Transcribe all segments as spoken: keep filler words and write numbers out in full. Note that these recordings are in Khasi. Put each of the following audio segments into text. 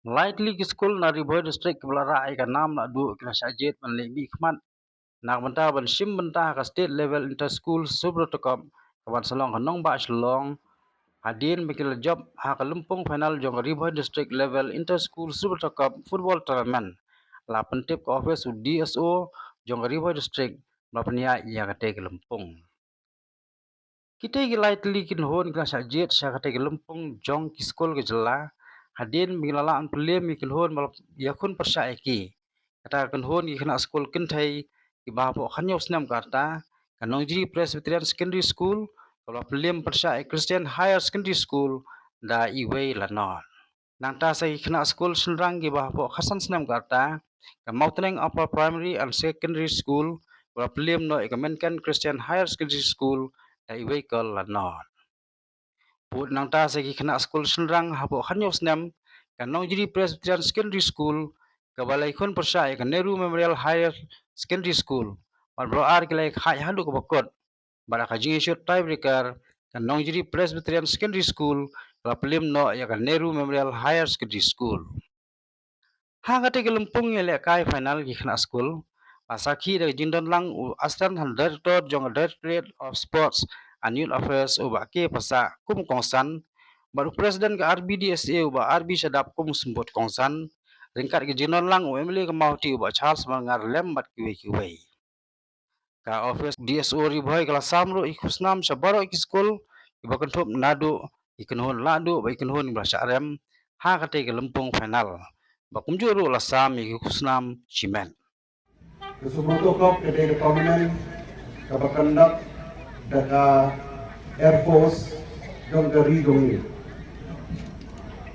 Lai tylli ki skul na Ri Bhoi District kiba la rah ïa ka nam la duh ki la shah jied ban leh mihkhmat na ka bynta ban shim bynta ha ka State Level Inter School Subrata Cup kaban sa long ha Nongbah Shillong, hadien ba ki la jop ha ka lympung final jong ka Ri Bhoi District Level Inter School Subrata Cup Football Tournament. La pyntip ka office u D S O jong ka Ri Bhoi District ba pynïaid ïa katei ka lympung. Kitei ki lai tylli ki kynhun ki la shah jied sha katei ka lympung jong ki skul ka jylla, hadien ba ki la lah ban pynliem ïa ki kynhun ba la ïakhun pyrshah ïa ki. Kata ka kynhun ki khynnah skul kynthei kiba hapoh khathynñiew snem ka rta, ka Nongjri Presbyterian Secondary School, ka la pynliem pyrshah ïa Christian Higher Secondary School da iwei la nod. Nangta sa ki khynnah skul shynrang kiba hapoh khatsan snem ka rta, ka Mawtneng Upper Primary and Secondary School, ba la pynliem noh ïa ka Menken Christian Higher Secondary School da iwei kol la nod. Bad nangta sa ki khynnah skul shynrang hapoh khathynñiew snem, ka Nongjri Presbyterian Secondary School, kaba la ïakhun pyrshah ïa ka Nehru Memorial Higher Secondary School, bad baroh ar ki la ïakhaid haduh kaba kut. Bad ha ka jingïashut tiebreaker, ka Nongjri Presbyterian Secondary School ka la pynliem noh ïa ka Nehru Memorial Higher Secondary School. Ha katei ka lympung ïalehkai final ki khynnah skul, la sakhi da ka jingdon lang u Assistant Director jong ka Directorate of Sports and Youth Affairs u Bah K Passah kum u kongsan, bad u President ka R B D S A u Bah R B Shadap kum u symbud kongsan, ryngkat ka jingdon lang u M L A ka Mawhati u Bah Charles Marngar lem bad kiwei kiwei. Ka office D S O Ri Bhoi ka la sam ruh ïa ki khusnam sha baroh ki skul kiba kynthup naduh ïa ki kynhun lahduh bad ïa ki kynhun kiba la shah rem ha katei ka lympung final. Bad kumjuh ruh la sam ïa ki khusnam shimet. Ka Subrata Cup ka dei ka tournament kaba conduct da ka Air Force jong ka ri jong ngi.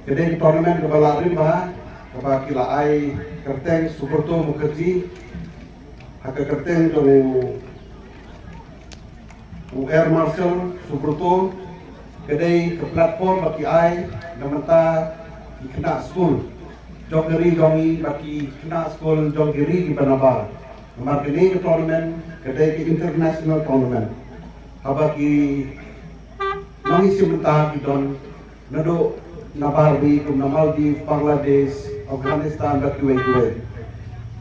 Ka dei ka tournament kaba lah rim bha, kaba ki la ai kyrteng Subrata Mukherjee ha ka kyrteng jong u, u Air Marshal Subrata. Ka dei ka platform ba ki ai na bynta ki khynnah skul jong ka ri jong ngi bad ki khynnah skul jong ki ri kiba nabar. Namar kane ka tournament ka dei ka international tournament. Haba ki nongïashim bynta ki don naduh nabar bad kum na Maldives, Bangladesh, Afghanistan bad kiwei kiwei.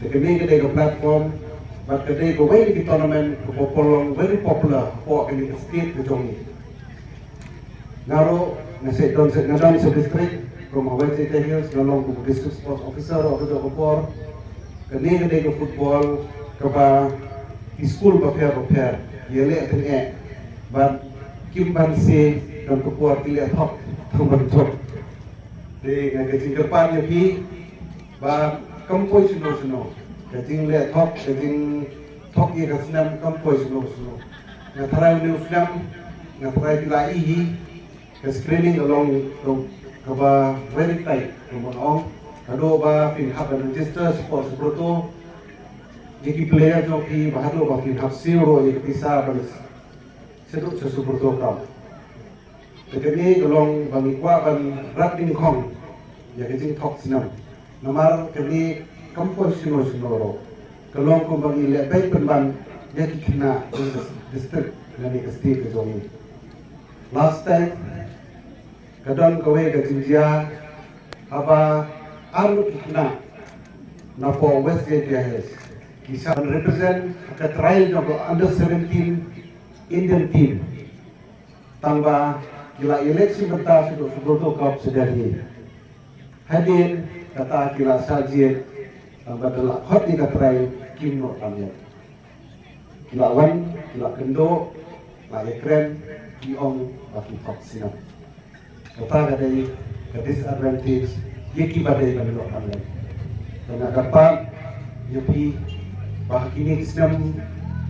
Te kane ka dei ka platform bad ka dei kawei na ki tournament kaba long very popular hapoh kane ka state ka jong ngi. Nga ruh nga shait don, nga don sha district, kum ha West Jaintia Hills nga long kum district sports officer ruh ha kajuh ka por. Kane ka dei ka football kaba ki skul bapher bapher ïaleh tyngeh bad kim banse don ka por ki leh thok tang ban jop. Te nga ka jingkyrpad ïa phi ba kam poi shano shano, ka jingleh thok, ka jingthok ïa ka snem kam poi shano shano. Nga tharai une u snem, nga tharai phi la ïohi ka screening ka long kaba very tight, kumba nga ong. Haduh ba phin hap ban register shapoh Subrata, ïa ki player jong phi, ba haduh ba phin hap siew ruh ïa ka pisa ban shaduh sha Subrata Cup. Te kane ka long ba ngi kwah ban rat dyngkhong ïa ka jingthok snem. Namar kane kam poi shano shano ruh, ka long kumba ngi leh beit pynban ïa ki khynnah jong ka district lane ka state ka jong ngi. Last time ka don kawei ka jingjia haba arngut ki khynnah napoh West Jaintia Hills ki shah ban represent ha ka trial jong ka under seventeen Indian team. Tang ba ki la ïaleh shim bynta shaduh Subrata Cup sha Delhi. Hadien kata ki la shah jied, tang ba da la khot ïa ka trai kim noh tam ïa. Ki la wan, ki la kynduh, la ïakren, ki ong ba ki thok snem. Kata ka dei ka disadvantage ïa kiba dei ban ïoh ban leh. Te nga kyrpad ïa phi ba ha kine ki snem,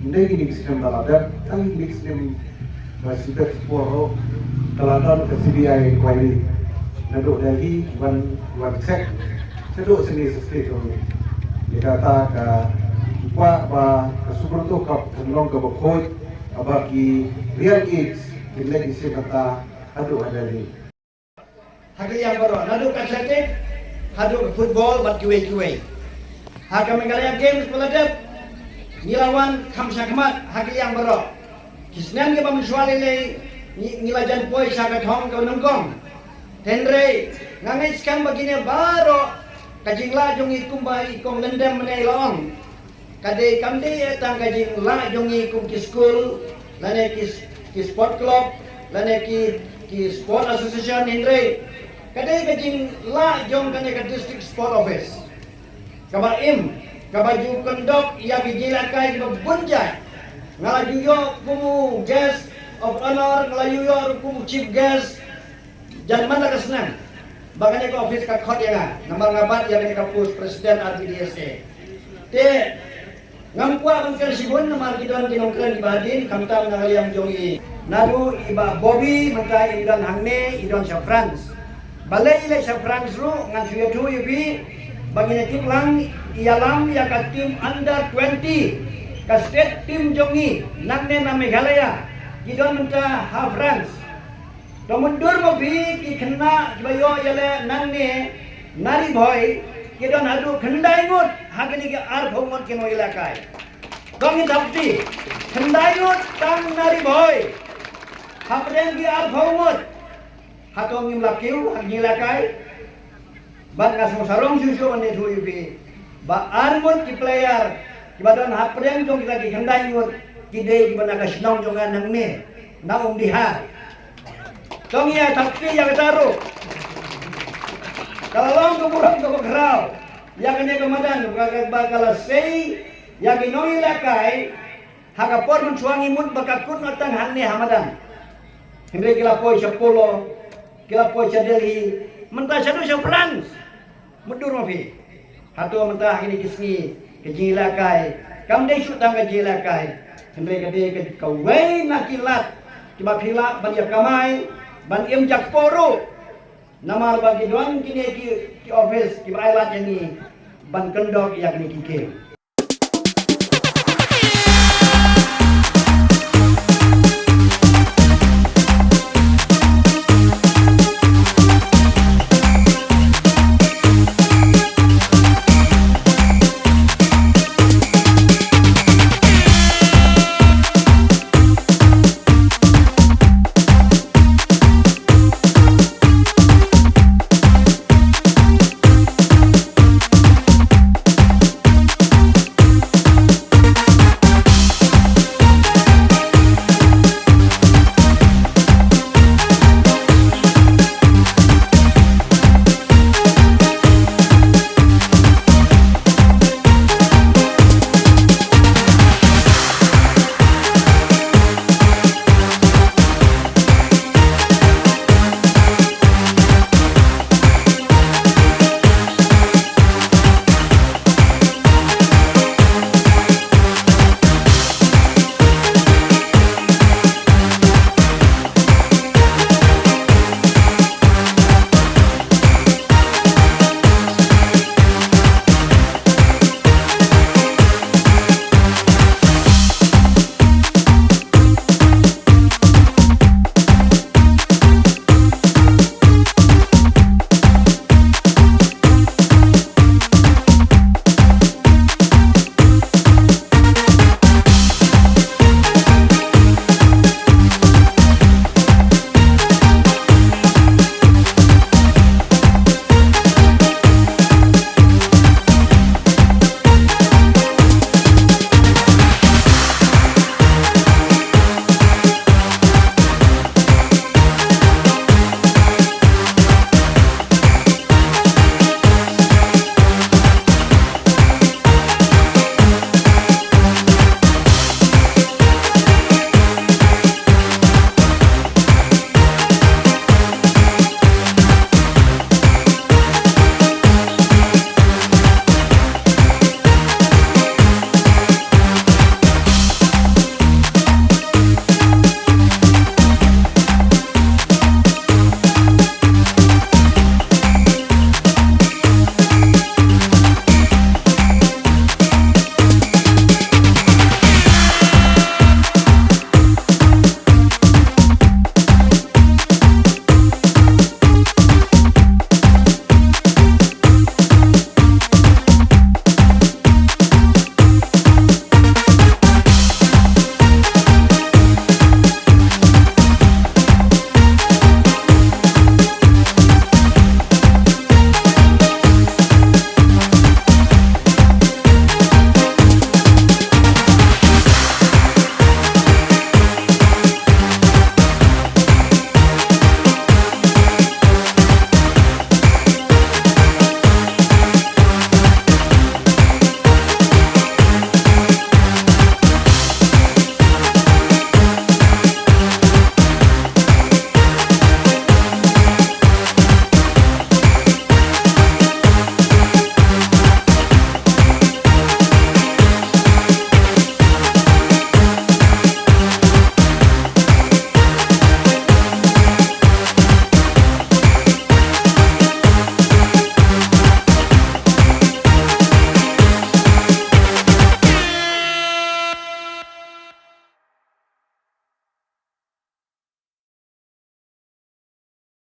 ym dei kine ki snem ba la dep, tang kine ki snem ba shibit shipor ruh ka la don ka C B I inquiry. Naduh Delhi ki wan, ki wan check shaduh shane sha state jong ngi. Ïa kata ka, ki kwah ba ka Subrata Cup kan long kaba khuid, haba ki real age kin leit ïashim bynta haduh ha Delhi. Ha ki liang baroh, naduh ka athletic haduh ka football bad kiwei kiwei. Ha ka Meghalaya Games ba la dep, ngi la wan kham shakhmat ha ki liang baroh. Ki snem kiba mynshuwa lei lei ngi, ngi la jan poi sha ka thong kaba nyngkong. Hynrei nga ngeit skhem ba kine baroh ka jinglah jong ngi kumba i kong Lyndem mynne i la ong, ka dei kam dei tang ka jinglah jong ngi kum ki skul lane ki, ki sport club lane ki, ki sport association, hynrei ka dei ka jinglah jong kane ka district sport office. Kaba im, kaba ju kyndok ïa ki jingïalehkai kiba bun jait. Nga la ju ïoh kum u guest of honor, nga la ju ïoh ruh kum u chief guest. Jan man la ka snam ba kane ka office ka khot ïa nga namar nga bat ïa kane ka post president R B D S A. Te ngam kwah ban kren shibun namar ki don ki nongkren kiba hadien, khamtam na ka liang jong i. Naduh i Bah Bobby mynta i don hangne, i don sha France. Balei i leit sha France ruh ngan shu ïathuh ïa phi ba ngin ïa tip lang, ïalam ïa ka team under twenty, ka state team jong ngi nangne na Meghalaya, ki don mynta ha France. To mutdur ma phi, ki khynnah kiba ïoh ïaleh nangne na Ri Bhoi ki don haduh khyndai ngut ha kine ki arphew ngut ki nongïalehkai. To ngin thap kti, khyndai ngut tang na Ri Bhoi hapdeng ki arphew ngut. Hato ngim la kiew ha ki jingïalehkai? Bad nga sngewsarong shuh shuh ban ïathuh ïa phi ba ar ngut ki player kiba don hapdeng jong kita ki khyndai ngut ki dei kiba na ka shnong jong nga nangne na Umdihar. To ngin ïa thap kti ïa kata ruh. Ka la long ka burom kaba khraw ïa kane ka madan ba ka, ba ka la sei ïa ki nongïalehkai ha ka por mynshuwa ngi mut ba ka kut noh tang hangne ha madan. Hynrei ki la poi sha Polo, ki la poi sha Delhi, mynta shaduh sha France. Mutdur ma phi. Hato mynta ha kine ki sngi ka jingïalehkai kam dei shuh tang ka jingïalehkai, hynrei ka dei ka, kawei na ki lad kiba phi lah ban ïa kamai, ban im jakpoh ruh. Namar ba ki don kine ki, ki office kiba ai lad ïa ngi ban kyndok ïa kine ki game.